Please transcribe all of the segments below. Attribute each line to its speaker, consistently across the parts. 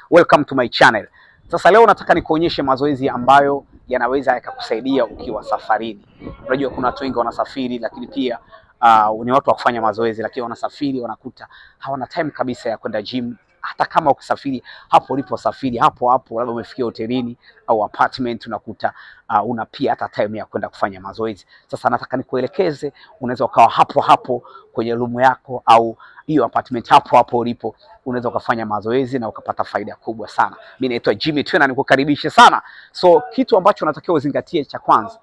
Speaker 1: Welcome to my channel. Sasa leo nataka nikuonyeshe mazoezi ambayo yanaweza yakakusaidia ukiwa safarini. Unajua kuna watu wengi wanasafiri, lakini pia ni watu wa kufanya mazoezi, lakini wanasafiri wanakuta hawana time kabisa ya kwenda gym. Hata kama ukisafiri hapo uliposafiri hapo hapo, labda umefikia hotelini au apartment, unakuta una pia hata time ya kwenda kufanya mazoezi. Sasa nataka nikuelekeze, unaweza ukawa hapo hapo kwenye room yako au hiyo apartment hapo hapo ulipo, unaweza ukafanya mazoezi na ukapata faida kubwa sana. Mimi naitwa Jimmy Trainer, nikukaribishe sana. So kitu ambacho unatakiwa uzingatie cha kwanza,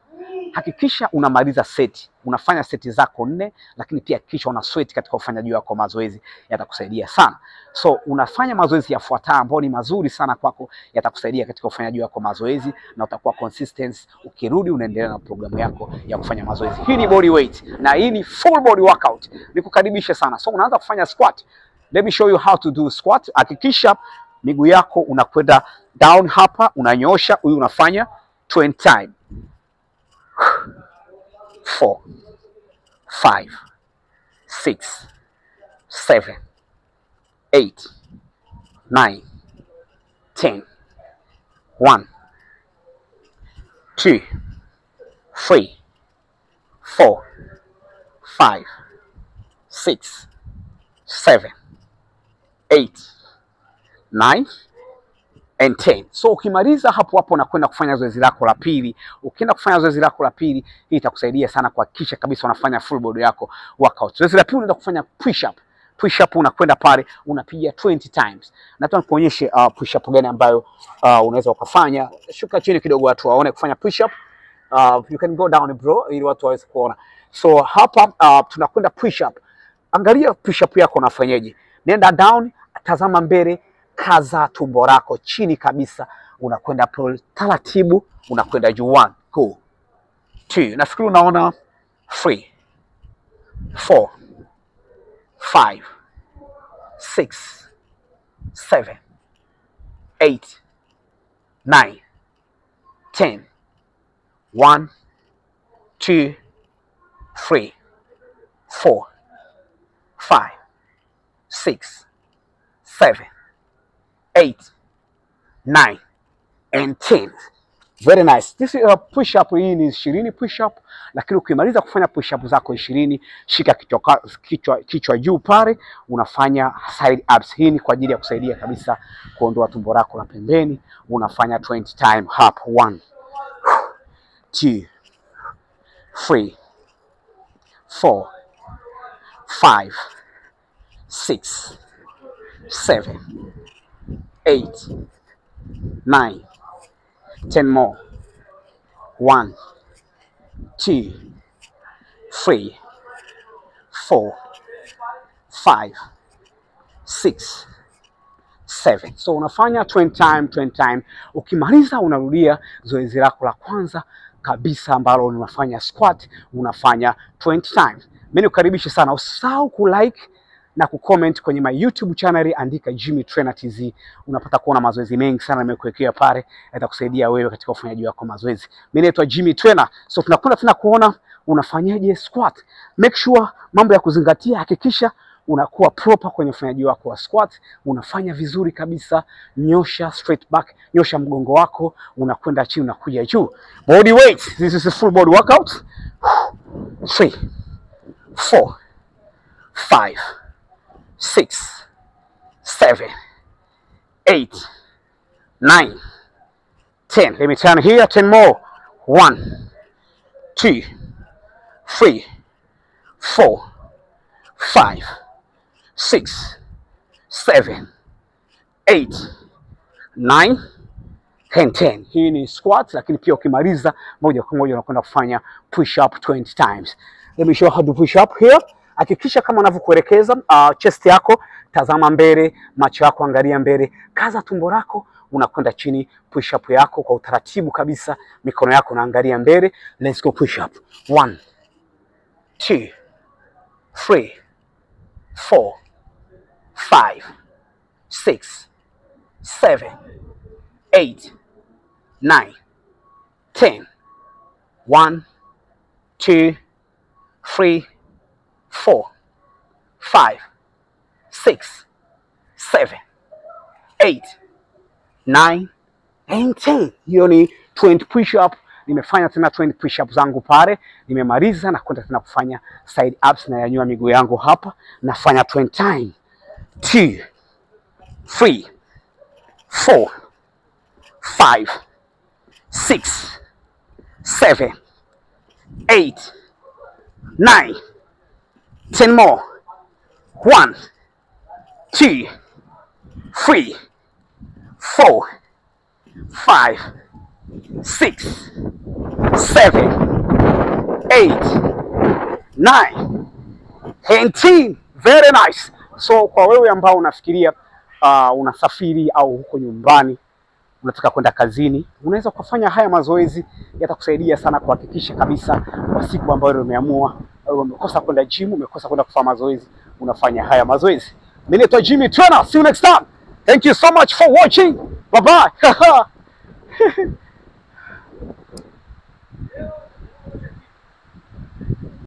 Speaker 1: hakikisha unamaliza seti, unafanya seti zako 4, lakini pia hakikisha una sweat katika ufanyaji wako mazoezi, yatakusaidia sana. So unafanya mazoezi yafuatayo ambayo ni mazuri sana kwako, yatakusaidia katika ufanyaji wako mazoezi na utakuwa consistent. Ukirudi unaendelea na programu yako ya kufanya mazoezi. Hii ni body weight na hii ni full body workout. Nikukaribishe sana. So unaanza kufanya squat. Let me show you how to do squat. Hakikisha miguu yako unakwenda down hapa, unanyosha, huyu unafanya 20 times. 4, 5, 6, 7, 8, 9, 10, 1, 2, 3, 4, 5, 6, 7, 8, 9 and 10. So ukimaliza hapo hapo unakwenda kufanya zoezi lako la pili. Ukienda kufanya zoezi lako la pili, hii itakusaidia sana kuhakikisha kabisa unafanya full body yako workout. Zoezi la pili unaenda kufanya push up. Push up unakwenda pale unapiga 20 times. Nataka nikuonyeshe push up gani ambayo unaweza ukafanya. Shuka chini kidogo watu waone kufanya push up. You can go down bro, ili watu waweze kuona. So hapa tunakwenda push up. Angalia push up yako unafanyaje. Nenda down, tazama mbele, kaza tumbo lako chini kabisa, unakwenda pole taratibu, unakwenda juu. 1, 2, 2, nafikiri unaona 3, 4, 5, 6, 7, 8, 9, 10, 1, 2, 3, 4, 5, 6, 7, 8, 9 and 10. Very nice. This is a push up. Hii ni 20 push up, lakini ukimaliza kufanya push up zako 20, shika kichwa juu pale, unafanya side ups. Hii ni kwa ajili ya kusaidia kabisa kuondoa tumbo lako la pembeni. Unafanya 20 time up. 1, 2, 3, 4, 5, 6, 7, 8, 9, 10 more. 1, 2, 3, 4, 5, 6, 7. So unafanya 20 time, 20 time. Ukimaliza unarudia zoezi lako la kwanza kabisa ambalo unafanya squat, unafanya 20 times. Mimi nikukaribishe sana. Usisahau ku like na kucomment kwenye my YouTube channel, andika Jimmy Trainer TZ. Unapata kuona mazoezi mengi sana nimekuwekea pale, yatakusaidia wewe katika ufanyaji wako mazoezi. Mimi naitwa Jimmy Trainer. So tunakwenda tena kuona unafanyaje squat. Make sure mambo ya kuzingatia, hakikisha unakuwa proper kwenye ufanyaji wako wa squat, unafanya vizuri kabisa, nyosha straight back, nyosha mgongo wako, unakwenda chini unakuja juu. Body weight, this is a full body workout. 3, 4, 5, 6, 7, 8, 9, 10. Let me turn here, 10 more. 1, 2, 3, 4, 5, 6, 7, 8, 9, 10, 10. Hii ni squat, lakini pia ukimaliza moja kwa moja unakwenda kufanya push up 20 times. Let me show you how to push up here. Hakikisha kama unavyokuelekeza, chest yako tazama mbele, macho yako angalia mbele, kaza tumbo lako, unakwenda chini, push up yako kwa utaratibu kabisa, mikono yako unaangalia mbele. Let's go push up. 1, 2, 3, 4, 5, 6, 7, 8, 9, 10. 1, 2, 3, 4, 5, 6, 7, 8, 9 and 10. Hiyo ni 20 push up. Nimefanya tena 20 push up zangu pale, nimemaliza na kwenda tena kufanya side ups na yanyua miguu yangu hapa, nafanya 20 time. 2 3 4 5 6 7 8 9 10 more. 1 2 3 4 5 6 7 8 9 and 10. Very nice. So kwa wewe ambao unafikiria unasafiri au huko nyumbani unataka kwenda kazini, unaweza kufanya haya mazoezi, yatakusaidia sana kuhakikisha kabisa kwa siku ambayo umeamua, au umekosa kwenda gym, umekosa kwenda kufanya mazoezi, unafanya haya mazoezi. Mimi naitwa Jimmy Trainer. See you next time. Thank you so much for watching. Bye bye.